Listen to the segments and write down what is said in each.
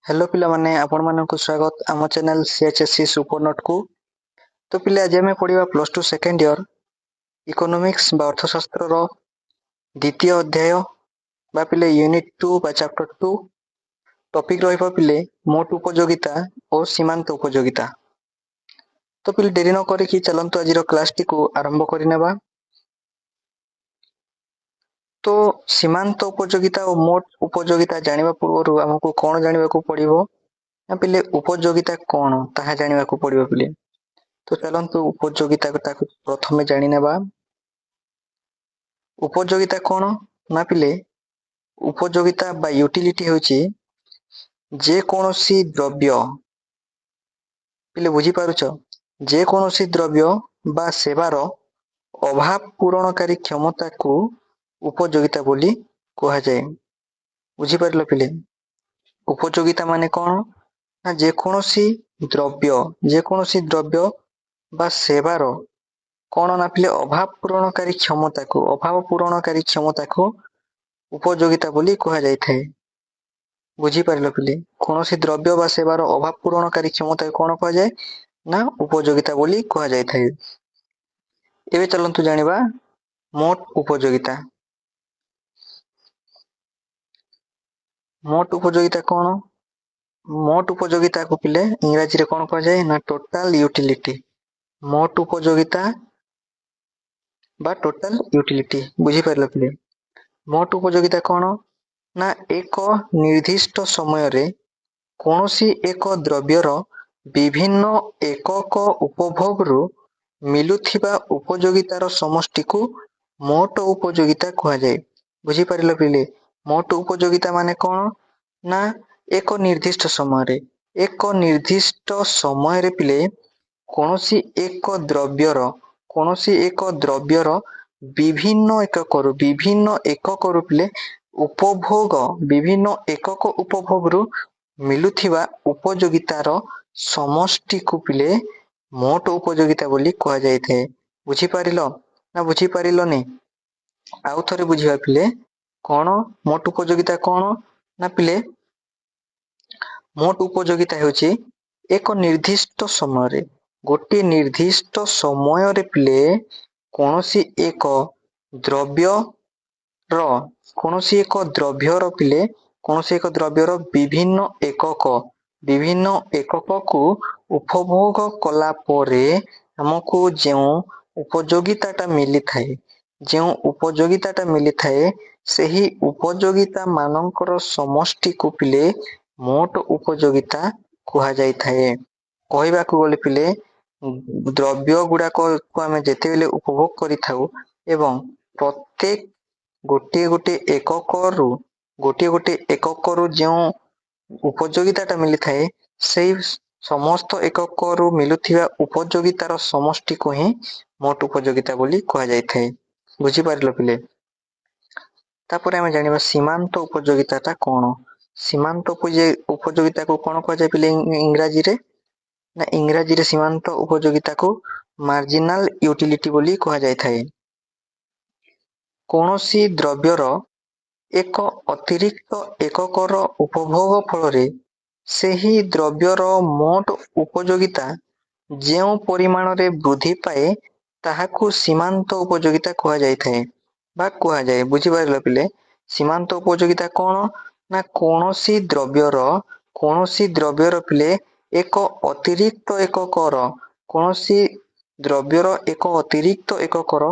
Hello ପିଲାମାନେ, ଆପଣମାନଙ୍କୁ ସ୍ୱାଗତ ଆମ ଚ୍ୟାନେଲ CHSE super ନୋଟକୁ। ତ ପିଲେ, ଆଜି ଆମେ ପଢ଼ିବା +2 ସେକେଣ୍ଡ ଇୟର ଇକୋନୋମିକ୍ସ ବା ଅର୍ଥଶାସ୍ତ୍ରର ଦ୍ୱିତୀୟ ଅଧ୍ୟାୟ ବା ପିଲେ ୟୁନିଟ୍ 2 ବା ଚାପ୍ଟର 2। ଟପିକ ରହିବ ପିଲେ ମୋଟ ଉପଯୋଗିତା ଓ ସୀମାନ୍ତ ଉପଯୋଗିତା। ତ ପିଲେ, ଡେରି ନ କରିକି ଚାଲନ୍ତୁ ଆଜିର କ୍ଲାସଟିକୁ ଆରମ୍ଭ କରିନେବା। ତ ସୀମାନ୍ତ ଉପଯୋଗିତା ଓ ମୋଟ ଉପଯୋଗିତା ଜାଣିବା ପୂର୍ବରୁ ଆମକୁ କଣ ଜାଣିବାକୁ ପଡିବ ନା ପିଲେ, ଉପଯୋଗିତା କଣ ତାହା ଜାଣିବାକୁ ପଡିବ ପିଲେ। ତ ଚାଲନ୍ତୁ ଉପଯୋଗିତାକୁ ତାକୁ ପ୍ରଥମେ ଜାଣିନେବା। ଉପଯୋଗିତା କଣ ନା ପିଲେ, ଉପଯୋଗିତା ବା ୟୁଟିଲିଟି ହେଉଛି ଯେକୌଣସି ଦ୍ରବ୍ୟ, ପିଲେ ବୁଝିପାରୁଛ, ଯେକୌଣସି ଦ୍ରବ୍ୟ ବା ସେବାର ଅଭାବ ପୂରଣକାରୀ କ୍ଷମତାକୁ ଉପଯୋଗିତା ବୋଲି କୁହାଯାଏ। ବୁଝିପାରିଲ ପିଲେ? ଉପଯୋଗିତା ମାନେ କଣ ନା ଯେକୌଣସି ଦ୍ରବ୍ୟ ବା ସେବାର କଣ ନା ପିଲେ, ଅଭାବ ପୂରଣକାରୀ କ୍ଷମତାକୁ ଉପଯୋଗିତା ବୋଲି କୁହାଯାଇଥାଏ। ବୁଝିପାରିଲ ପିଲେ? କୌଣସି ଦ୍ରବ୍ୟ ବା ସେବାର ଅଭାବ ପୂରଣକାରୀ କ୍ଷମତାକୁ କଣ କୁହାଯାଏ ନା ଉପଯୋଗିତା ବୋଲି କୁହାଯାଇଥାଏ। ଏବେ ଚାଲନ୍ତୁ ଜାଣିବା ମୋଟ ଉପଯୋଗିତା। ମୋଟ ଉପଯୋଗିତା କଣ? ମୋଟ ଉପଯୋଗିତାକୁ ପିଲେ ଇଂରାଜୀରେ କଣ କୁହାଯାଏ ନା ଟୋଟାଲ ୟୁଟିଲିଟି। ମୋଟ ଉପଯୋଗିତା ବା ଟୋଟାଲ ୟୁଟିଲିଟି। ବୁଝିପାରିଲ ପିଲେ? ମୋଟ ଉପଯୋଗିତା କଣ ନା ଏକ ନିର୍ଦ୍ଦିଷ୍ଟ ସମୟରେ କୌଣସି ଏକ ଦ୍ରବ୍ୟର ବିଭିନ୍ନ ଏକକ ଉପଭୋଗରୁ ମିଳୁଥିବା ଉପଯୋଗିତାର ସମଷ୍ଟିକୁ ମୋଟ ଉପଯୋଗିତା କୁହାଯାଏ। ବୁଝିପାରିଲ ପିଲେ? ମୋଟ ଉପଯୋଗିତା ମାନେ କଣ ନା ଏକ ନିର୍ଦ୍ଦିଷ୍ଟ ସମୟରେ ପିଲେ କୌଣସି ଏକ ଦ୍ରବ୍ୟର ବିଭିନ୍ନ ଏକକରୁ ପିଲେ ଉପଭୋଗ, ବିଭିନ୍ନ ଏକକ ଉପଭୋଗରୁ ମିଳୁଥିବା ଉପଯୋଗିତାର ସମଷ୍ଟିକୁ ପିଲେ ମୋଟ ଉପଯୋଗିତା ବୋଲି କୁହାଯାଇଥାଏ। ବୁଝିପାରିଲ ନା ବୁଝିପାରିଲନି? ଆଉ ଥରେ ବୁଝିବା ପିଲେ। କଣ ମୋଟ ଉପଯୋଗିତା କଣ ନା ପିଲେ, ମୋଟ ଉପଯୋଗିତା ହେଉଛି ଏକ ନିର୍ଦ୍ଦିଷ୍ଟ ସମୟରେ, ଗୋଟିଏ ନିର୍ଦ୍ଦିଷ୍ଟ ସମୟରେ ପିଲେ କୌଣସି ଏକ ଦ୍ରବ୍ୟର ପିଲେ କୌଣସି ଏକ ଦ୍ରବ୍ୟର ବିଭିନ୍ନ ଏକକକୁ ଉପଭୋଗ କଲା ପରେ ଆମକୁ ଯେଉଁ ଉପଯୋଗିତାଟା ମିଳିଥାଏ, ସେହି ଉପଯୋଗିତା ମାନଙ୍କର ସମଷ୍ଟିକୁ ପିଲେ ମୋଟ ଉପଯୋଗିତା କୁହାଯାଇଥାଏ। କହିବାକୁ ଗଲେ ପିଲେ, ଦ୍ରବ୍ୟ ଗୁଡାକକୁ ଆମେ ଯେତେବେଳେ ଉପଭୋଗ କରିଥାଉ ଏବଂ ପ୍ରତ୍ୟେକ ଗୋଟିଏ ଗୋଟିଏ ଏକକରୁ ଯେଉଁ ଉପଯୋଗିତାଟା ମିଳିଥାଏ, ସେଇ ସମସ୍ତ ଏକକରୁ ମିଳୁଥିବା ଉପଯୋଗିତାର ସମଷ୍ଟିକୁ ହିଁ ମୋଟ ଉପଯୋଗିତା ବୋଲି କୁହାଯାଇଥାଏ। ବୁଝିପାରିଲ ପିଲେ? ତାପରେ ଆମେ ଜାଣିବା ସୀମାନ୍ତ ଉପଯୋଗିତାଟା କଣ। ସୀମାନ୍ତ ଉପଯୋଗିତାକୁ କଣ କୁହାଯାଏ ପିଲେ ଇଂରାଜୀରେ ନା ଇଂରାଜୀରେ ସୀମାନ୍ତ ଉପଯୋଗିତାକୁ ମାର୍ଜିନାଲ ୟୁଟିଲିଟି ବୋଲି କୁହାଯାଇଥାଏ। କୌଣସି ଦ୍ରବ୍ୟର ଏକ ଅତିରିକ୍ତ ଏକକର ଉପଭୋଗ ଫଳରେ ସେହି ଦ୍ରବ୍ୟର ମୋଟ ଉପଯୋଗିତା ଯେଉଁ ପରିମାଣରେ ବୃଦ୍ଧି ପାଏ, ତାହାକୁ ସୀମାନ୍ତ ଉପଯୋଗିତା କୁହାଯାଇଥାଏ ବା କୁହାଯାଏ। ବୁଝିପାରିଲ ପିଲେ? ସୀମାନ୍ତ ଉପଯୋଗିତା କଣ ନା କୌଣସି ଦ୍ରବ୍ୟର ପିଲେ ଏକ ଅତିରିକ୍ତ ଏକକର, କୌଣସି ଦ୍ରବ୍ୟର ଏକ ଅତିରିକ୍ତ ଏକକର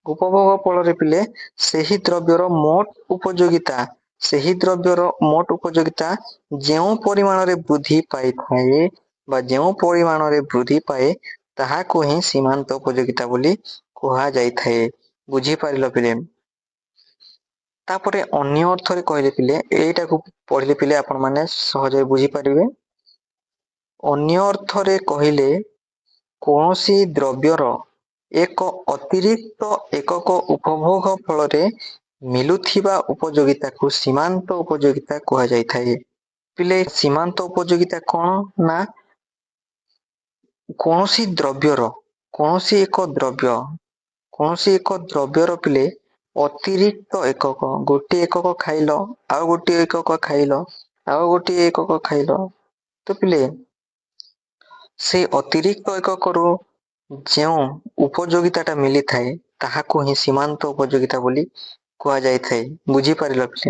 ଉପଭୋଗ ଫଳରେ ପିଲେ ସେହି ଦ୍ରବ୍ୟର ମୋଟ ଉପଯୋଗିତା ଯେଉଁ ପରିମାଣରେ ବୃଦ୍ଧି ପାଇଥାଏ ବା ଯେଉଁ ପରିମାଣରେ ବୃଦ୍ଧି ପାଏ, ତାହାକୁ ହିଁ ସୀମାନ୍ତ ଉପଯୋଗିତା ବୋଲି କୁହାଯାଇଥାଏ। ବୁଝିପାରିଲ ପିଲେ? ତାପରେ ଅନ୍ୟ ଅର୍ଥରେ କହିଲେ ପିଲେ, ଏଇଟାକୁ ପଢିଲେ ପିଲେ ଆପଣମାନେ ସହଜରେ ବୁଝିପାରିବେ। ଅନ୍ୟ ଅର୍ଥରେ କହିଲେ କୌଣସି ଦ୍ରବ୍ୟର ଏକ ଅତିରିକ୍ତ ଏକକ ଉପଭୋଗ ଫଳରେ ମିଳୁଥିବା ଉପଯୋଗିତାକୁ ସୀମାନ୍ତ ଉପଯୋଗିତା କୁହାଯାଇଥାଏ। ପିଲେ, ସୀମାନ୍ତ ଉପଯୋଗିତା କଣ ନା କୌଣସି ଏକ ଦ୍ରବ୍ୟର ପିଲେ ଅତିରିକ୍ତ ଏକକ, ଗୋଟିଏ ଏକକ ଖାଇଲ, ଆଉ ଗୋଟିଏ ଏକକ ଖାଇଲ, ଆଉ ଗୋଟିଏ ଏକକ ଖାଇଲ, ତ ପିଲେ ସେଇ ଅତିରିକ୍ତ ଏକକରୁ ଯେଉଁ ଉପଯୋଗିତାଟା ମିଳିଥାଏ ତାହାକୁ ହିଁ ସୀମାନ୍ତ ଉପଯୋଗିତା ବୋଲି କୁହାଯାଇଥାଏ। ବୁଝିପାରିଲ ପିଲେ?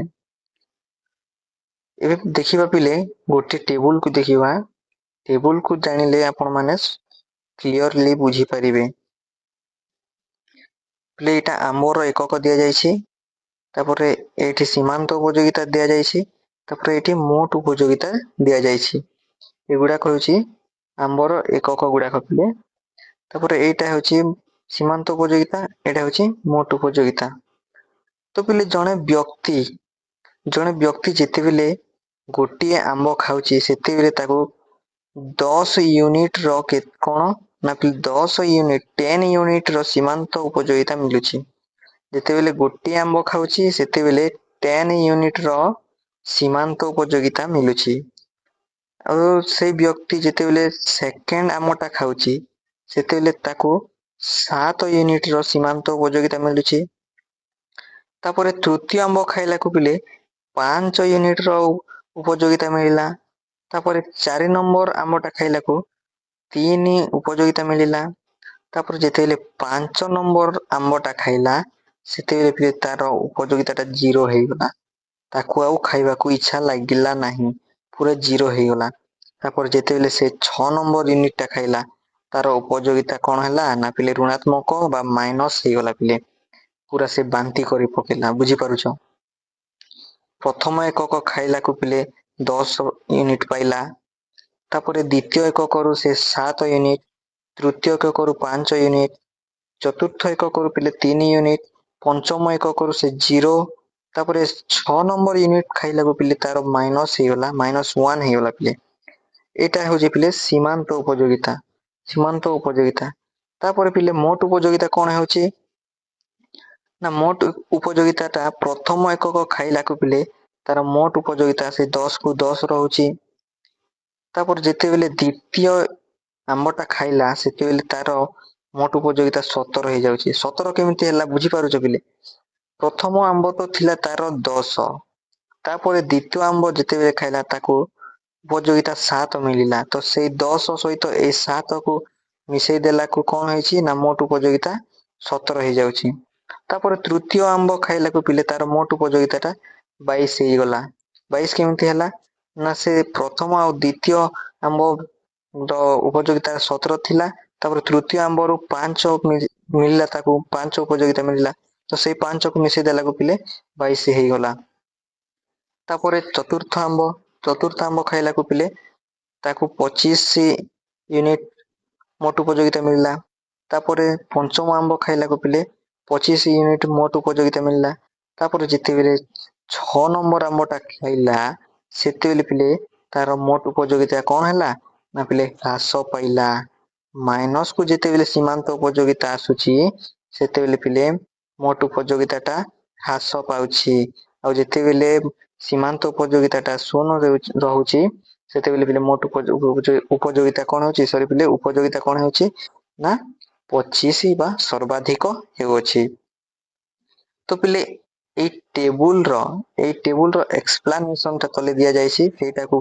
ଏବେ ଦେଖିବା ପିଲେ, ଗୋଟେ ଟେବୁଲକୁ ଦେଖିବା। ଟେବୁଲକୁ ଜାଣିଲେ ଆପଣମାନେ କ୍ଲିଅରଲି ବୁଝିପାରିବେ। ପିଲେ, ଏଇଟା ଆମ୍ବର ଏକକ ଦିଆଯାଇଛି, ତାପରେ ଏଇଠି ସୀମାନ୍ତ ଉପଯୋଗିତା ଦିଆଯାଇଛି, ତାପରେ ଏଇଠି ମୋଟ ଉପଯୋଗିତା ଦିଆଯାଇଛି। ଏଗୁଡାକ ହେଉଛି ଆମ୍ବର ଏକକ ଗୁଡାକ ପିଲେ। ତାପରେ ଏଇଟା ହେଉଛି ସୀମାନ୍ତ ଉପଯୋଗିତା, ଏଇଟା ହେଉଛି ମୋଟ ଉପଯୋଗିତା। ତ ପିଲେ, ଜଣେ ବ୍ୟକ୍ତି ଯେତେବେଳେ ଗୋଟିଏ ଆମ୍ବ ଖାଉଛି, ସେତେବେଳେ ତାକୁ 10 ୟୁନିଟ ର କଣ ନା ପିଲେ, 10 ୟୁନିଟ, 10 ୟୁନିଟ ର ସୀମାନ୍ତ ଉପଯୋଗିତା ମିଳୁଛି। ଯେତେବେଳେ ଗୋଟିଏ ଆମ୍ବ ଖାଉଛି, ସେତେବେଳେ 10 ୟୁନିଟ ର ସୀମାନ୍ତ ଉପଯୋଗିତା ମିଳୁଛି। ଆଉ ସେଇ ବ୍ୟକ୍ତି ଯେତେବେଳେ ସେକେଣ୍ଡ ଆମ୍ବଟା ଖାଉଛି, ସେତେବେଳେ ତାକୁ 7 ୟୁନିଟ ର ସୀମାନ୍ତ ଉପଯୋଗିତା ମିଳୁଛି। ତାପରେ ତୃତୀୟ ଆମ୍ବ ଖାଇଲାକୁ ପିଲେ 5 ୟୁନିଟ ର ଉପଯୋଗିତା ମିଳିଲା। ତାପରେ 4 ନମ୍ବର ଆମ୍ବଟା ଖାଇଲାକୁ 3 ଉପଯୋଗିତା ମିଳିଲା। ତାପରେ ଯେତେବେଳେ 5 ନମ୍ବର ଆମ୍ବଟା ଖାଇଲା, ସେତେବେଳେ ପିଲେ ତାର ଉପଯୋଗିତାଟା ଜିରୋ ହେଇଗଲା। ତାକୁ ଆଉ ଖାଇବାକୁ ଇଚ୍ଛା ଲାଗିଲା ନାହିଁ, ପୁରା ଜିରୋ ହେଇଗଲା। ତାପରେ ଯେତେବେଳେ ସେ 6 ନମ୍ବର ୟୁନିଟଟା ଖାଇଲା, ତାର ଉପଯୋଗିତା କଣ ହେଲା ନା ପିଲେ, ଋଣାତ୍ମକ ବା ମାଇନସ ହେଇଗଲା ପିଲେ, ପୁରା ସେ ବାନ୍ତି କରି ପକେଇଲା। ବୁଝିପାରୁଛ? ପ୍ରଥମ ଏକକ ଖାଇଲାକୁ ପିଲେ 10 ୟୁନିଟ ପାଇଲା। ତାପରେ ଦ୍ୱିତୀୟ ଏକକରୁ ସେ 7 ୟୁନିଟ, ତୃତୀୟ ଏକକରୁ 5 ୟୁନିଟ, ଚତୁର୍ଥ ଏକକରୁ ପିଲେ 3 ୟୁନିଟ, ପଞ୍ଚମ ଏକକରୁ ସେ ଜିରୋ। ତାପରେ 6 ନମ୍ବର ୟୁନିଟ ଖାଇଲାକୁ ପିଲେ ତାର ମାଇନସ ହେଇଗଲା, -1 ହେଇଗଲା ପିଲେ। ଏଇଟା ହେଉଛି ପିଲେ ସୀମାନ୍ତ ଉପଯୋଗିତା, ସୀମାନ୍ତ ଉପଯୋଗିତା। ତାପରେ ପିଲେ ମୋଟ ଉପଯୋଗିତା କଣ ହେଉଛି ନା, ମୋଟ ଉପଯୋଗିତାଟା ପ୍ରଥମ ଏକକ ଖାଇଲାକୁ ପିଲେ ତାର ମୋଟ ଉପଯୋଗିତା ସେ 10କୁ 10 ରହୁଛି। ତାପରେ ଯେତେବେଳେ ଦ୍ୱିତୀୟ ଆମ୍ବଟା ଖାଇଲା, ସେତେବେଳେ ତାର ମୋଟ ଉପଯୋଗିତା 17 ହେଇଯାଉଛି। 17 କେମିତି ହେଲା, ବୁଝିପାରୁଛ ପିଲେ? ପ୍ରଥମ ଆମ୍ବ ତ ଥିଲା ତାର 10। ତାପରେ ଦ୍ୱିତୀୟ ଆମ୍ବ ଯେତେବେଳେ ଖାଇଲା, ତାକୁ ଉପଯୋଗିତା 7 ମିଳିଲା। ତ ସେଇ 10 ସହିତ ଏଇ 7କୁ ମିଶେଇ ଦେଲାକୁ କଣ ହେଇଛି ନା, ମୋଟ ଉପଯୋଗିତା 17 ହେଇଯାଉଛି। ତାପରେ ତୃତୀୟ ଆମ୍ବ ଖାଇଲାକୁ ପିଲେ ତାର ମୋଟ ଉପଯୋଗିତାଟା 22 ହେଇଗଲା। 22 କେମିତି ହେଲା ନା, ସେ ପ୍ରଥମ ଆଉ ଦ୍ୱିତୀୟ ଆମ୍ବ ର ଉପଯୋଗିତା 17 ଥିଲା। ତାପରେ ତୃତୀୟ ଆମ୍ବରୁ 5 ମିଳିଲା, ତାକୁ 5 ଉପଯୋଗିତା ମିଳିଲା। ତ ସେଇ 5କୁ ମିଶେଇ ଦେଲାକୁ ପିଲେ 22 ହେଇଗଲା। ତାପରେ ଚତୁର୍ଥ ଆମ୍ବ ଖାଇଲାକୁ ପିଲେ ତାକୁ 25 ୟୁନିଟ ମୋଟ ଉପଯୋଗିତା ମିଳିଲା। ତାପରେ ପଞ୍ଚମ ଆମ୍ବ ଖାଇଲାକୁ ପିଲେ 25 ୟୁନିଟ ମୋଟ ଉପଯୋଗିତା ମିଳିଲା। ତାପରେ ଯେତେବେଳେ 6 ନମ୍ବର ଆମ୍ବଟା ଖାଇଲା, ସେତେବେଳେ ପିଲେ ତାର ମୋଟ ଉପଯୋଗିତା କଣ ହେଲା ନା ପିଲେ, ହ୍ରାସ ପାଇଲା। ମାଇନସକୁ ଯେତେବେଳେ ସୀମାନ୍ତ ଉପଯୋଗିତା ଆସୁଛି, ସେତେବେଳେ ପିଲେ ମୋଟ ଉପଯୋଗିତାଟା ହ୍ରାସ ପାଉଛି। ଆଉ ଯେତେବେଳେ ସୀମାନ୍ତ ଉପଯୋଗିତାଟା ଶୂନ ରହୁଛି, ସେତେବେଳେ ପିଲେ ମୋଟ ଉପଯୋଗିତା କଣ ହେଉଛି, ସରି ପିଲେ, ଉପଯୋଗିତା କଣ ହେଉଛି ନା 25 ବା ସର୍ବାଧିକ ହେଉଅଛି। ତ ପିଲେ, ଏଇ ଟେବୁଲର ଏକ୍ସପ୍ଲାନେସନ ଟା ତଲେ ଦିଆଯାଇଛି, ସେଇଟାକୁ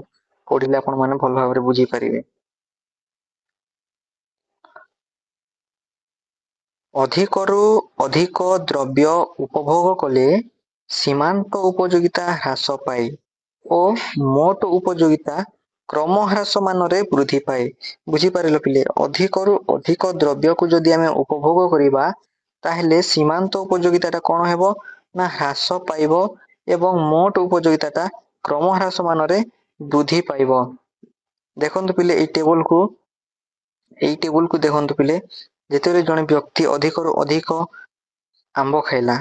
ପଢିଲେ ଆପଣ ମାନେ ଭଲ ଭାବରେ ବୁଝିପାରିବେ। ଅଧିକରୁ ଅଧିକ ଦ୍ରବ୍ୟ ଉପଭୋଗ କଲେ ସୀମାନ୍ତ ଉପଯୋଗିତା ହ୍ରାସ ପାଏ ଓ ମୋଟ ଉପଯୋଗିତା କ୍ରମହ୍ରାସ ମାନରେ ବୃଦ୍ଧି ପାଏ। ବୁଝିପାରିଲ ପିଲେ? ଅଧିକରୁ ଅଧିକ ଦ୍ରବ୍ୟକୁ ଯଦି ଆମେ ଉପଭୋଗ କରିବା, ତାହେଲେ ସୀମାନ୍ତ ଉପଯୋଗିତାଟା କଣ ହେବ ନା, ହ୍ରାସ ପାଇବ ଏବଂ ମୋଟ ଉପଯୋଗିତାଟା କ୍ରମହ୍ରାସ ମାନରେ ବୃଦ୍ଧି ପାଇବ। ଦେଖନ୍ତୁ ପିଲେ, ଏଇ ଟେବୁଲକୁ ଦେଖନ୍ତୁ ପିଲେ। ଯେତେବେଳେ ଜଣେ ବ୍ୟକ୍ତି ଅଧିକରୁ ଅଧିକ ଆମ୍ବ ଖାଇଲା,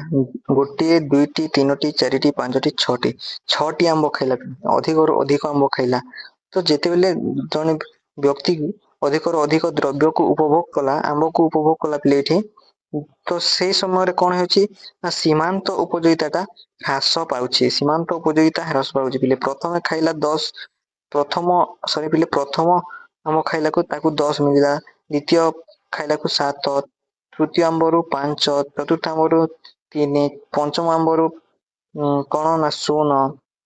ଗୋଟିଏ, ଦୁଇଟି, ତିନୋଟି, ଚାରିଟି, ପାଞ୍ଚଟି, ଛଅଟି, ଛଅଟି ଆମ୍ବ ଖାଇଲା, ଅଧିକରୁ ଅଧିକ ଆମ୍ବ ଖାଇଲା, ତ ଯେତେବେଳେ ଜଣେ ବ୍ୟକ୍ତି ଅଧିକରୁ ଅଧିକ ଦ୍ରବ୍ୟକୁ ଉପଭୋଗ କଲା, ଆମ୍ବକୁ ଉପଭୋଗ କଲା ପିଲେ ଏଇଠି, ତ ସେଇ ସମୟରେ କଣ ହେଉଛି ନା, ସୀମାନ୍ତ ଉପଯୋଗିତାଟା ହ୍ରାସ ପାଉଛି। ସୀମାନ୍ତ ଉପଯୋଗିତା ହ୍ରାସ ପାଉଛି ପିଲେ। ପ୍ରଥମେ ଖାଇଲା 10, ପ୍ରଥମ, ସରି ପିଲେ, ପ୍ରଥମ ଆମ୍ବ ଖାଇଲାକୁ ତାକୁ 10 ମିଳିଲା, ଦ୍ୱିତୀୟ ଖାଇଲାକୁ 7, ତୃତୀୟ ଆମ୍ବରୁ 5, ଚତୁର୍ଥ ଆମ୍ବରୁ 3, ପଞ୍ଚମ ଆମ୍ବରୁ କଣ ନା 0,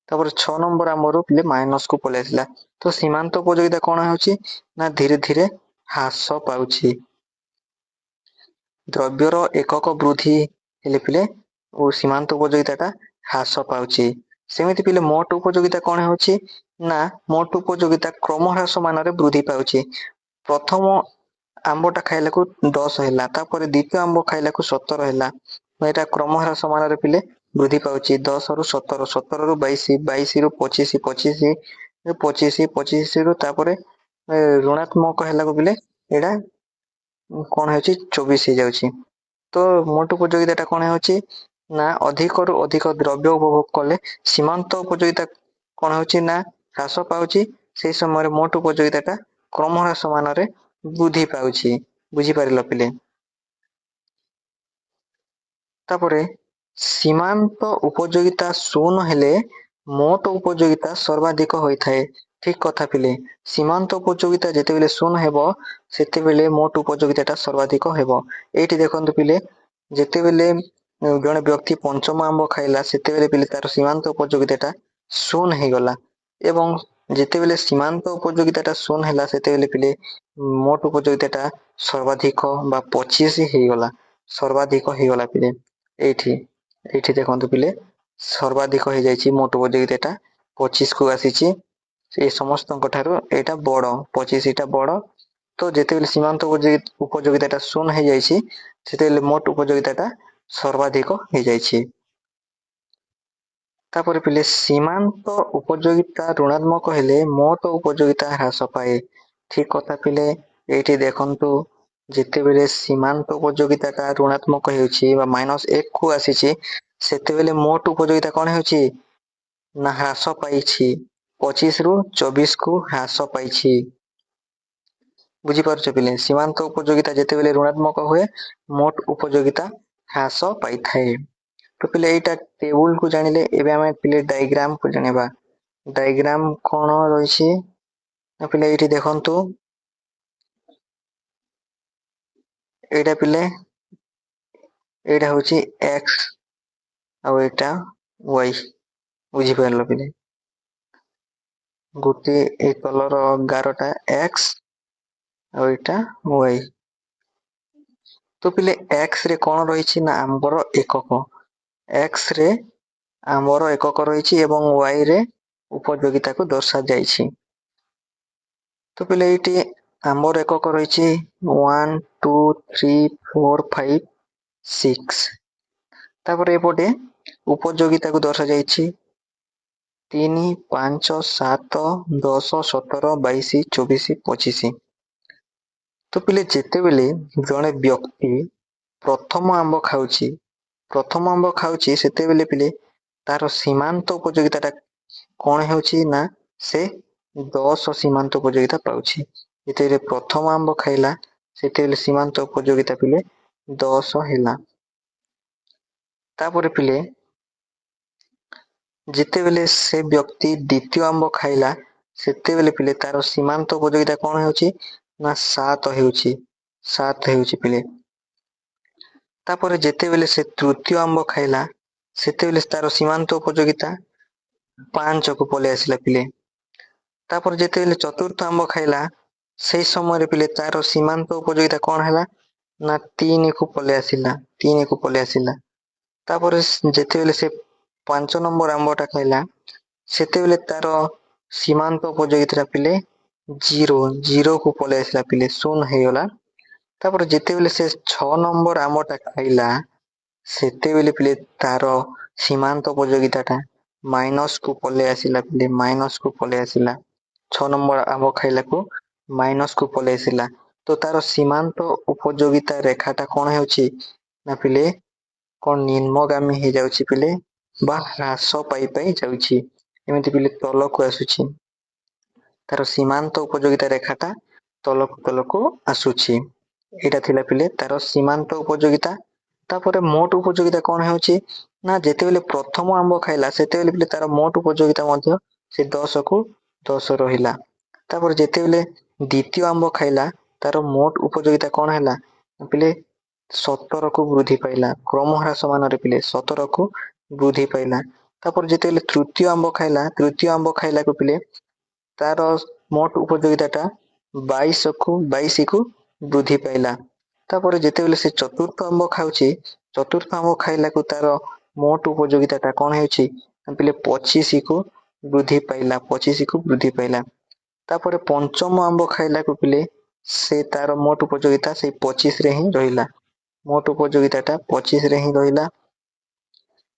ତାପରେ 6 ନମ୍ବର ଆମ୍ବରୁ ପିଲେ ମାଇନସକୁ ପଳେଇ ଆସିଲା। ତ ସୀମାନ୍ତ ଉପଯୋଗିତା କଣ ହେଉଛି ନା ଧୀରେ ଧୀରେ ହ୍ରାସ ପାଉଛି। ଦ୍ରବ୍ୟର ଏକକ ବୃଦ୍ଧି ହେଲେ ପିଲେ ଓ ସୀମାନ୍ତ ଉପଯୋଗିତାଟା ହ୍ରାସ ପାଉଛି। ସେମିତି ପିଲେ ମୋଟ ଉପଯୋଗିତା କଣ ହେଉଛି ନା ମୋଟ ଉପଯୋଗିତା କ୍ରମହ୍ରାସ ମାନରେ ବୃଦ୍ଧି ପାଉଛି। ପ୍ରଥମ ଆମ୍ବଟା ଖାଇଲାକୁ 10 ହେଲା, ତାପରେ ଦ୍ୱିତୀୟ ଆମ୍ବ ଖାଇଲାକୁ 17 ହେଲା। ଏଇଟା କ୍ରମହ୍ରାସ ମାନରେ ପିଲେ ବୃଦ୍ଧି ପାଉଛି। 10ରୁ 17, 17ରୁ 22, 22ରୁ 25, 25ରୁ 25, 25ରୁ ତାପରେ ଋଣାତ୍ମକ ହେଲାକୁ ପିଲେ ଏଇଟା କଣ ହେଉଛି 24 ହେଇଯାଉଛି। ତ ମୋଟ ଉପଯୋଗିତାଟା କଣ ହେଉଛି ନା ଅଧିକରୁ ଅଧିକ ଦ୍ରବ୍ୟ ଉପଭୋଗ କଲେ ସୀମାନ୍ତ ଉପଯୋଗିତା କଣ ହେଉଛି ନା ହ୍ରାସ ପାଉଛି। ସେଇ ସମୟରେ ମୋଟ ଉପଯୋଗିତାଟା କ୍ରମହ୍ରାସ ମାନରେ ବୃଦ୍ଧି ପାଉଛି। ବୁଝିପାରିଲ ପିଲେ? ତାପରେ ସୀମାନ୍ତ ଉପଯୋଗିତା 0 ହେଲେ ମୋଟ ଉପଯୋଗିତା ସର୍ବାଧିକ ହୋଇଥାଏ। ଠିକ କଥା ପିଲେ, ସୀମାନ୍ତ ଉପଯୋଗିତା ଯେତେବେଳେ 0 ହେବ ସେତେବେଳେ ମୋଟ ଉପଯୋଗିତାଟା ସର୍ବାଧିକ ହେବ। ଏଇଠି ଦେଖନ୍ତୁ ପିଲେ, ଯେତେବେଳେ ଜଣେ ବ୍ୟକ୍ତି ପଞ୍ଚମ ଆମ୍ବ ଖାଇଲା ସେତେବେଳେ ପିଲେ ତାର ସୀମାନ୍ତ ଉପଯୋଗିତାଟା 0 ହେଇଗଲା, ଏବଂ ଯେତେବେଳେ ସୀମାନ୍ତ ଉପଯୋଗିତାଟା 0 ହେଲା ସେତେବେଳେ ପିଲେ ମୋଟ ଉପଯୋଗିତାଟା ସର୍ବାଧିକ ବା 25 ହେଇଗଲା, ସର୍ବାଧିକ ହେଇଗଲା ପିଲେ। ଏଇଠି ଦେଖନ୍ତୁ ପିଲେ, ସର୍ବାଧିକ ହେଇଯାଇଛି ମୋଟ ଉପଯୋଗିତାଟା 25କୁ ଆସିଛି। ଏ ସମସ୍ତଙ୍କ ଠାରୁ ଏଇଟା ବଡ, 25ଟା ବଡ। ତ ଯେତେବେଳେ ସୀମାନ୍ତ ଉପଯୋଗିତାଟା 0 ହେଇଯାଇଛି ସେତେବେଳେ ମୋଟ ଉପଯୋଗିତାଟା ସର୍ବାଧିକ ହେଇଯାଇଛି। ତାପରେ ପିଲେ ସୀମାନ୍ତ ଉପଯୋଗିତା ଋଣାତ୍ମକ ହେଲେ ମୋଟ ଉପଯୋଗିତା ହ୍ରାସ ପାଏ। ଠିକ କଥା ପିଲେ, ଏଇଠି ଦେଖନ୍ତୁ ଯେତେବେଳେ ସୀମାନ୍ତ ଉପଯୋଗିତାଟା ଋଣାତ୍ମକ ହେଉଛି ବା -1କୁ ଆସିଛି ସେତେବେଳେ ମୋଟ ଉପଯୋଗିତା କଣ ହେଉଛି ନା ହ୍ରାସ ପାଇଛି, 25ରୁ 24କୁ ହ୍ରାସ ପାଇଛି। ବୁଝିପାରୁଛ ପିଲେ? ସୀମାନ୍ତ ଉପଯୋଗିତା ଯେତେବେଳେ ଋଣାତ୍ମକ ହୁଏ ମୋଟ ଉପଯୋଗିତା ହ୍ରାସ ପାଇଥାଏ। ତ ପିଲେ ଏଇଟା ଟେବୁଲକୁ ଜାଣିଲେ, ଏବେ ଆମେ ପିଲେ ଡାଇଗ୍ରାମକୁ ଜାଣିବା। ଡାଇଗ୍ରାମ କଣ ରହିଛି ନା ପିଲେ ଏଇଠି ଦେଖନ୍ତୁ, ଏଇଟା ପିଲେ ଏଇଟା ହଉଛି ଏକ୍ସ ଆଉ ଏଇଟା ୱାଇ। ବୁଝିପାରିଲ ପିଲେ? ଗୋଟିଏ ଏଇ ତଲର ଗାରଟା ଏକ୍ସ ଆଉ ଏଇଟା ୱାଇ। ତ ପିଲେ ଏକ୍ସ ରେ କଣ ରହିଛି ନା ଆମ୍ବର ଏକକ, ଏକ୍ସ ରେ ଆମ୍ବର ଏକକ ରହିଛି ଏବଂ ୱାଇ ରେ ଉପଯୋଗିତାକୁ ଦର୍ଶାଯାଇଛି। ତ ପିଲେ ଏଇଠି ଆମ୍ବର ଏକକ ରହିଛି 1 2 3 4 5 6। ତାପରେ ଏପଟେ ଉପଯୋଗିତାକୁ ଦର୍ଶାଯାଇଛି 3 5 7 10 17 22 24 25। ତ ପିଲେ ଯେତେବେଳେ ଜଣେ ବ୍ୟକ୍ତି ପ୍ରଥମ ଆମ୍ବ ଖାଉଛି, ପ୍ରଥମ ଆମ୍ବ ଖାଉଛି ସେତେବେଳେ ପିଲେ ତାର ସୀମାନ୍ତ ଉପଯୋଗିତାଟା କଣ ହେଉଛି ନା ସେ 10 ସୀମାନ୍ତ ଉପଯୋଗିତା ପାଉଛି। ଯେତେବେଳେ ପ୍ରଥମ ଆମ୍ବ ଖାଇଲା ସେତେବେଳେ ସୀମାନ୍ତ ଉପଯୋଗିତା ପିଲେ 10 ହେଲା। ତାପରେ ପିଲେ ଯେତେବେଳେ ସେ ବ୍ୟକ୍ତି ଦ୍ୱିତୀୟ ଆମ୍ବ ଖାଇଲା ସେତେବେଳେ ପିଲେ ତାର ସୀମାନ୍ତ ଉପଯୋଗିତା କଣ ହେଉଛି ନା 7 ହେଉଛି, 7 ହେଉଛି ପିଲେ। ତାପରେ ଯେତେବେଳେ ସେ ତୃତୀୟ ଆମ୍ବ ଖାଇଲା ସେତେବେଳେ ତାର ସୀମାନ୍ତ ଉପଯୋଗିତା 5କୁ ପଳେଇ ଆସିଲା ପିଲେ। ତାପରେ ଯେତେବେଳେ ଚତୁର୍ଥ ଆମ୍ବ ଖାଇଲା ସେଇ ସମୟରେ ପିଲେ ତାର ସୀମାନ୍ତ ଉପଯୋଗିତା କଣ ହେଲା ନା 3କୁ ପଳେଇ ଆସିଲା, 3କୁ ପଳେଇ ଆସିଲା। ତାପରେ ଯେତେବେଳେ ସେ 5 ନମ୍ବର ଆମ୍ବଟା ଖାଇଲା ସେତେବେଳେ ତାର ସୀମାନ୍ତ ଉପଯୋଗିତା ପିଲେ 0କୁ ପଳେଇ ଆସିଲା ପିଲେ, 0 ହେଇଗଲା। ତାପରେ ଯେତେବେଳେ ସେ 6 ନମ୍ବର ଆମ୍ବଟା ଖାଇଲା ସେତେବେଳେ ପିଲେ ତାର ସୀମାନ୍ତ ଉପଯୋଗିତାଟା ମାଇନସକୁ ପଳେଇ ଆସିଲା ପିଲେ, ମାଇନସକୁ ପଳେଇ ଆସିଲା। 6 ନମ୍ବର ଆମ୍ବ ଖାଇଲାକୁ ମାଇନସକୁ ପଳେଇ ଆସିଲା। ତ ତାର ସୀମାନ୍ତ ଉପଯୋଗିତା ରେଖାଟା କଣ ହେଉଛି ନା ପିଲେ କଣ ନିମ୍ନଗାମୀ ହେଇଯାଉଛି ପିଲେ ବା ହ୍ରାସ ପାଇ ପାଇ ଯାଉଛି, ଏମିତି ପିଲେ ତଳକୁ ଆସୁଛି। ତାର ସୀମାନ୍ତ ଉପଯୋଗିତା ରେଖାଟା ତଳକୁ ତଳକୁ ଆସୁଛି। ଏଇଟା ଥିଲା ପିଲେ ତାର ସୀମାନ୍ତ ଉପଯୋଗିତା। ତାପରେ ମୋଟ ଉପଯୋଗିତା କଣ ହେଉଛି ନା ଯେତେବେଳେ ପ୍ରଥମ ଆମ୍ବ ଖାଇଲା ସେତେବେଳେ ପିଲେ ତାର ମୋଟ ଉପଯୋଗିତା ମଧ୍ୟ ସେ 10କୁ 10 ରହିଲା। ତାପରେ ଯେତେବେଳେ ଦ୍ୱିତୀୟ ଆମ୍ବ ଖାଇଲା ତାର ମୋଟ ଉପଯୋଗିତା କଣ ହେଲା ପିଲେ 17କୁ ବୃଦ୍ଧି ପାଇଲା। କ୍ରମହ୍ରାସ ମାନରେ ପିଲେ 17କୁ ବୃଦ୍ଧି ପାଇଲା। ତାପରେ ଯେତେବେଳେ ତୃତୀୟ ଆମ୍ବ ଖାଇଲା, ତୃତୀୟ ଆମ୍ବ ଖାଇଲାକୁ ପିଲେ ତାର ମୋଟ ଉପଯୋଗିତାଟା 22କୁ ବୃଦ୍ଧି ପାଇଲା। ତାପରେ ଯେତେବେଳେ ସେ ଚତୁର୍ଥ ଆମ୍ବ ଖାଉଛି, ଚତୁର୍ଥ ଆମ୍ବ ଖାଇଲାକୁ ତାର ମୋଟ ଉପଯୋଗିତାଟା କଣ ହେଉଛି ପିଲେ 25କୁ ବୃଦ୍ଧି ପାଇଲା, 25କୁ ବୃଦ୍ଧି ପାଇଲା। ତାପରେ ପଞ୍ଚମ ଆମ୍ବ ଖାଇଲାକୁ ପିଲେ ସେ ତାର ମୋଟ ଉପଯୋଗିତା ସେଇ 25ରେ ହିଁ ରହିଲା, ମୋଟ ଉପଯୋଗିତାଟା 25ରେ ହିଁ ରହିଲା।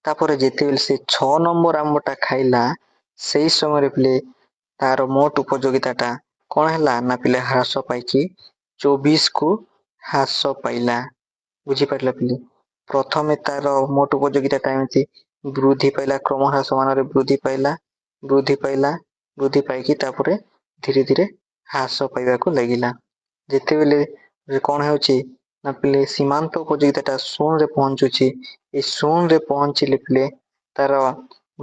ତାପରେ ଯେତେବେଳେ ସେ 6 ନମ୍ବର ଆମ୍ବଟା ଖାଇଲା, ସେଇ ସମୟରେ ପିଲେ ତାର ମୋଟ ଉପଯୋଗିତାଟା କଣ ହେଲା ନା ପିଲେ ହ୍ରାସ ପାଇକି 24କୁ ହ୍ରାସ ପାଇଲା। ବୁଝିପାରିଲ ପିଲେ? ପ୍ରଥମେ ତାର ମୋଟ ଉପଯୋଗିତାଟା ଏମିତି ବୃଦ୍ଧି ପାଇଲା, କ୍ରମହ୍ରାସ ମାନରେ ବୃଦ୍ଧି ପାଇଲା, ବୃଦ୍ଧି ପାଇଲା, ବୃଦ୍ଧି ପାଇକି ତାପରେ ଧୀରେ ଧୀରେ ହ୍ରାସ ପାଇବାକୁ ଲାଗିଲା। ଯେତେବେଳେ କଣ ହେଉଛି ନା ପିଲେ ସୀମାନ୍ତ ଉପଯୋଗିତାଟା ଶୂନରେ ପହଞ୍ଚୁଛି, ଏଇ ଶୂନରେ ପହଞ୍ଚିଲେ ପିଲେ ତାର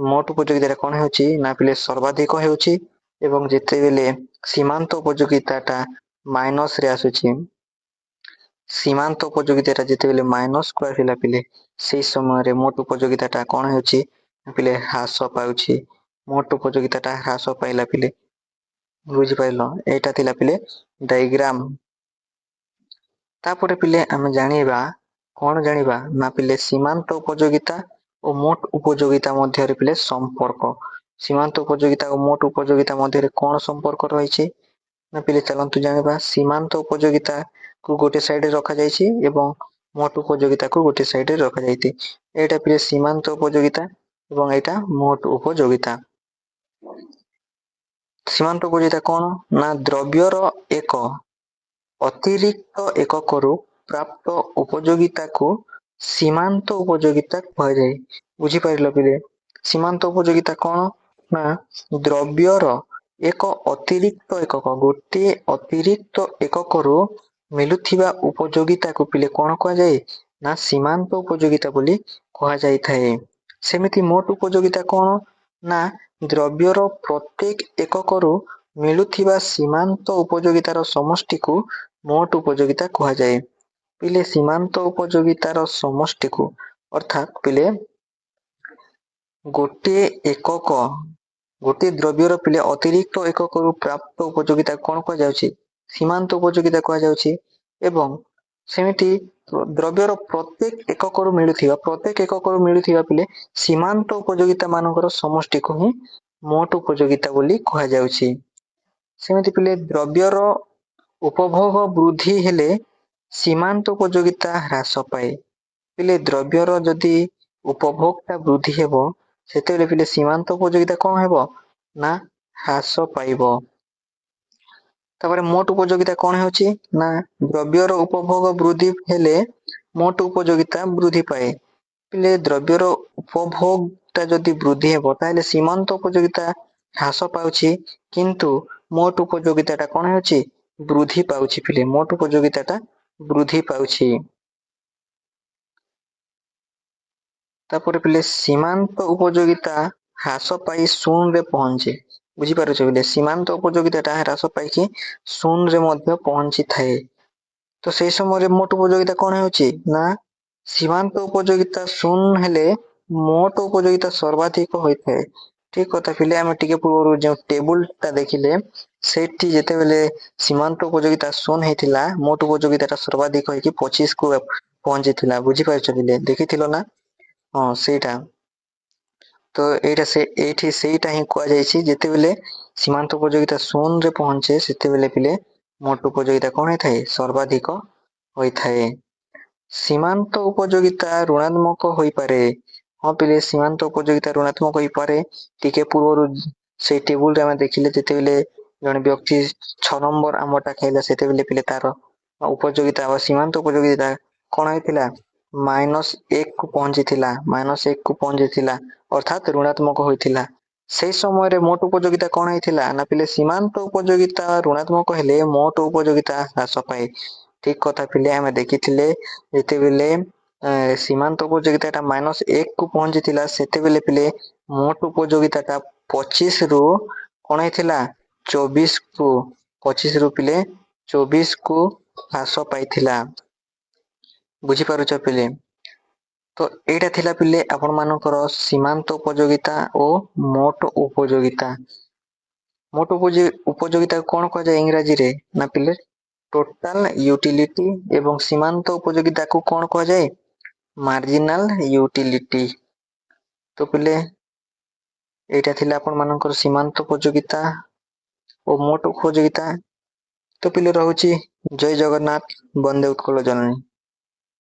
ମୋଟ ଉପଯୋଗିତାଟା କଣ ହେଉଛି ନା ପିଲେ ସର୍ବାଧିକ ହେଉଛି। ଏବଂ ଯେତେବେଳେ ସୀମାନ୍ତ ଉପଯୋଗିତାଟା ମାଇନସରେ ଆସୁଛି, ସୀମାନ୍ତ ଉପଯୋଗିତାଟା ଯେତେବେଳେ ମାଇନସକୁ ଆସିଲା ପିଲେ, ସେଇ ସମୟରେ ମୋଟ ଉପଯୋଗିତାଟା କଣ ହେଉଛି ପିଲେ ହ୍ରାସ ପାଉଛି, ମୋଟ ଉପଯୋଗିତାଟା ହ୍ରାସ ପାଇଲା ପିଲେ। ବୁଝିପାରିଲ? ଏଇଟା ଥିଲା ପିଲେ ଡାଇଗ୍ରାମ। ତାପରେ ପିଲେ ଆମେ ଜାଣିବା, କଣ ଜାଣିବା ନା ପିଲେ ସୀମାନ୍ତ ଉପଯୋଗିତା ଓ ମୋଟ ଉପଯୋଗିତା ମଧ୍ୟରେ ପିଲେ ସମ୍ପର୍କ। ସୀମାନ୍ତ ଉପଯୋଗିତା ଓ ମୋଟ ଉପଯୋଗିତା ମଧ୍ୟରେ କଣ ସମ୍ପର୍କ ରହିଛି ନା ପିଲେ ଚାଲନ୍ତୁ ଜାଣିବା। ସୀମାନ୍ତ ଉପଯୋଗିତାକୁ ଗୋଟେ ସାଇଡରେ ରଖାଯାଇଛି ଏବଂ ମୋଟ ଉପଯୋଗିତାକୁ ଗୋଟେ ସାଇଡରେ ରଖାଯାଇଛି। ଏଇଟା ପିଲେ ସୀମାନ୍ତ ଉପଯୋଗିତା ଏବଂ ଏଇଟା ମୋଟ ଉପଯୋଗିତା। ସୀମାନ୍ତ ଉପଯୋଗିତା କଣ ନା ଦ୍ରବ୍ୟର ଏକ ଅତିରିକ୍ତ ଏକକରୁ ପ୍ରାପ୍ତ ଉପଯୋଗିତାକୁ ସୀମାନ୍ତ ଉପଯୋଗିତା କୁହାଯାଏ। ବୁଝିପାରିଲ ପିଲେ? ସୀମାନ୍ତ ଉପଯୋଗିତା କଣ ନା ଦ୍ରବ୍ୟର ଏକ ଅତିରିକ୍ତ ଏକକ, ଗୋଟିଏ ଅତିରିକ୍ତ ଏକକରୁ ମିଳୁଥିବା ଉପଯୋଗିତାକୁ ପିଲେ କଣ କୁହାଯାଏ ନା ସୀମାନ୍ତ ଉପଯୋଗିତା ବୋଲି କୁହାଯାଇଥାଏ। ସେମିତି ମୋଟ ଉପଯୋଗିତା କଣ ନା ଦ୍ରବ୍ୟର ପ୍ରତ୍ୟେକ ଏକକରୁ ମିଳୁଥିବା ସୀମାନ୍ତ ଉପଯୋଗିତାର ସମଷ୍ଟିକୁ ମୋଟ ଉପଯୋଗିତା କୁହାଯାଏ। ପିଲେ ସୀମାନ୍ତ ଉପଯୋଗିତାର ସମଷ୍ଟିକୁ, ଅର୍ଥାତ୍ ପିଲେ ଗୋଟିଏ ଏକକ, ଗୋଟିଏ ଦ୍ରବ୍ୟର ପିଲେ ଅତିରିକ୍ତ ଏକକରୁ ପ୍ରାପ୍ତ ଉପଯୋଗିତା କଣ କୁହାଯାଉଛି? ସୀମାନ୍ତ ଉପଯୋଗିତା କୁହାଯାଉଛି। ଏବଂ ସେମିତି ଦ୍ରବ୍ୟର ପ୍ରତ୍ୟେକ ଏକକରୁ ମିଳୁଥିବା, ପ୍ରତ୍ୟେକ ଏକକରୁ ମିଳୁଥିବା ପିଲେ ସୀମାନ୍ତ ଉପଯୋଗିତା ମାନଙ୍କର ସମଷ୍ଟିକୁ ହିଁ ମୋଟ ଉପଯୋଗିତା ବୋଲି କୁହାଯାଉଛି। ସେମିତି ପିଲେ ଦ୍ରବ୍ୟର ଉପଭୋଗ ବୃଦ୍ଧି ହେଲେ ସୀମାନ୍ତ ଉପଯୋଗିତା ହ୍ରାସ ପାଏ। ପିଲେ ଦ୍ରବ୍ୟର ଯଦି ଉପଭୋଗଟା ବୃଦ୍ଧି ହେବ, ସେତେବେଳେ ପିଲେ ସୀମାନ୍ତ ଉପଯୋଗିତା କଣ ହେବ ନା ହ୍ରାସ ପାଇବ। ତାପରେ ମୋଟ ଉପଯୋଗିତା କଣ ହେଉଛି ନା ଦ୍ରବ୍ୟର ଉପଭୋଗ ବୃଦ୍ଧି ହେଲେ ମୋଟ ଉପଯୋଗିତା ବୃଦ୍ଧି ପାଏ। ପିଲେ ଦ୍ରବ୍ୟର ଉପଭୋଗଟା ଯଦି ବୃଦ୍ଧି ହେବ, ତାହେଲେ ସୀମାନ୍ତ ଉପଯୋଗିତା ହ୍ରାସ ପାଉଛି, କିନ୍ତୁ ମୋଟ ଉପଯୋଗିତାଟା କଣ ହେଉଛି? ବୃଦ୍ଧି ପାଉଛି ପିଲେ, ମୋଟ ଉପଯୋଗିତାଟା ବୃଦ୍ଧି ପାଉଛି। ତାପରେ ପିଲେ ସୀମାନ୍ତ ଉପଯୋଗିତା ହ୍ରାସ ପାଇ ଶୂନରେ ପହଞ୍ଚେ। ବୁଝିପାରୁଛ ପିଲେ? ସୀମାନ୍ତ ଉପଯୋଗିତାଟା ହ୍ରାସ ପାଇକି ଶୂନରେ ମଧ୍ୟ ପହଞ୍ଚିଥାଏ। ତ ସେଇ ସମୟରେ ମୋଟ ଉପଯୋଗିତା କଣ ହେଉଛି ନା ସୀମାନ୍ତ ଉପଯୋଗିତା ଶୂନ ହେଲେ ମୋଟ ଉପଯୋଗିତା ସର୍ବାଧିକ ହୋଇଥାଏ। ଠିକ କଥା ପିଲେ, ଆମେ ଟିକେ ପୂର୍ବରୁ ଯେଉଁ ଟେବୁଲଟା ଦେଖିଲେ, ସେଇଠି ଯେତେବେଳେ ସୀମାନ୍ତ ଉପଯୋଗିତା ଶୂନ ହେଇଥିଲା, ମୋଟ ଉପଯୋଗିତାଟା ସର୍ବାଧିକ ହେଇକି 25କୁ ପହଞ୍ଚିଥିଲା। ବୁଝିପାରୁଛ ପିଲେ? ଦେଖିଥିଲ ନା? ହଁ, ସେଇଟା ତ ଏଇଟା ସେ ଏଇଠି ସେଇଟା ହିଁ କୁହାଯାଇଛି, ଯେତେବେଳେ ସୀମାନ୍ତ ଉପଯୋଗିତା ଶୂନରେ ପହଞ୍ଚେ, ସେତେବେଳେ ପିଲେ ମୋଟ ଉପଯୋଗିତା କଣ ହେଇଥାଏ? ସର୍ବାଧିକ ହୋଇଥାଏ। ସୀମାନ୍ତ ଉପଯୋଗିତା ଋଣାତ୍ମକ ହୋଇପାରେ। ହଁ ପିଲେ, ସୀମାନ୍ତ ଉପଯୋଗିତା ଋଣାତ୍ମକ ହୋଇପାରେ। ଟିକେ ପୂର୍ବରୁ ସେଇ ଟେବୁଲରେ ଆମେ ଦେଖିଲେ, ଯେତେବେଳେ ଜଣେ ବ୍ୟକ୍ତି 6 ନମ୍ବର ଆମ୍ବଟା ଖାଇଲା, ସେତେବେଳେ ପିଲେ ତାର ଉପଯୋଗିତା ବା ସୀମାନ୍ତ ଉପଯୋଗିତା କଣ ହେଇଥିଲା? -1କୁ ପହଞ୍ଚିଥିଲା, -1କୁ ପହଞ୍ଚିଥିଲା, ଅର୍ଥାତ୍ ଋଣାତ୍ମକ ହୋଇଥିଲା। ସେଇ ସମୟରେ ମୋଟ ଉପଯୋଗିତା କଣ ହେଇଥିଲା ନା ପିଲେ ସୀମାନ୍ତ ଉପଯୋଗିତା ଋଣାତ୍ମକ ହେଲେ ମୋଟ ଉପଯୋଗିତା ହ୍ରାସ ପାଏ। ଠିକ କଥା ପିଲେ, ଆମେ ଦେଖିଥିଲେ ଯେତେବେଳେ ସୀମାନ୍ତ ଉପଯୋଗିତାଟା -1କୁ ପହଞ୍ଚିଥିଲା, ସେତେବେଳେ ପିଲେ ମୋଟ ଉପଯୋଗିତାଟା 25ରୁ କଣ ହେଇଥିଲା? 24କୁ, 25ରୁ ପିଲେ 24କୁ ହ୍ରାସ ପାଇଥିଲା। ବୁଝିପାରୁଛ ପିଲେ? ତ ଏଇଟା ଥିଲା ପିଲେ ଆପଣମାନଙ୍କର ସୀମାନ୍ତ ଉପଯୋଗିତା ଓ ମୋଟ ଉପଯୋଗିତା। ମୋଟ ଉପଯୋଗିତାକୁ କଣ କୁହାଯାଏ ଇଂରାଜୀରେ ନା ପିଲେ ଟୋଟାଲ ୟୁଟିଲିଟି, ଏବଂ ସୀମାନ୍ତ ଉପଯୋଗିତାକୁ କଣ କୁହାଯାଏ? Marginal utility. ତ ପିଲେ, ଏଇଟା ଥିଲା ଆପଣମାନଙ୍କର ସୀମାନ୍ତ ଉପଯୋଗିତା ଓ ମୋଟ ଉପଯୋଗିତା। ତ ପିଲେ, ରହୁଛି। ଜୟ ଜଗନ୍ନାଥ, ବନ୍ଦେ ଉତ୍କଳ ଜନନୀ।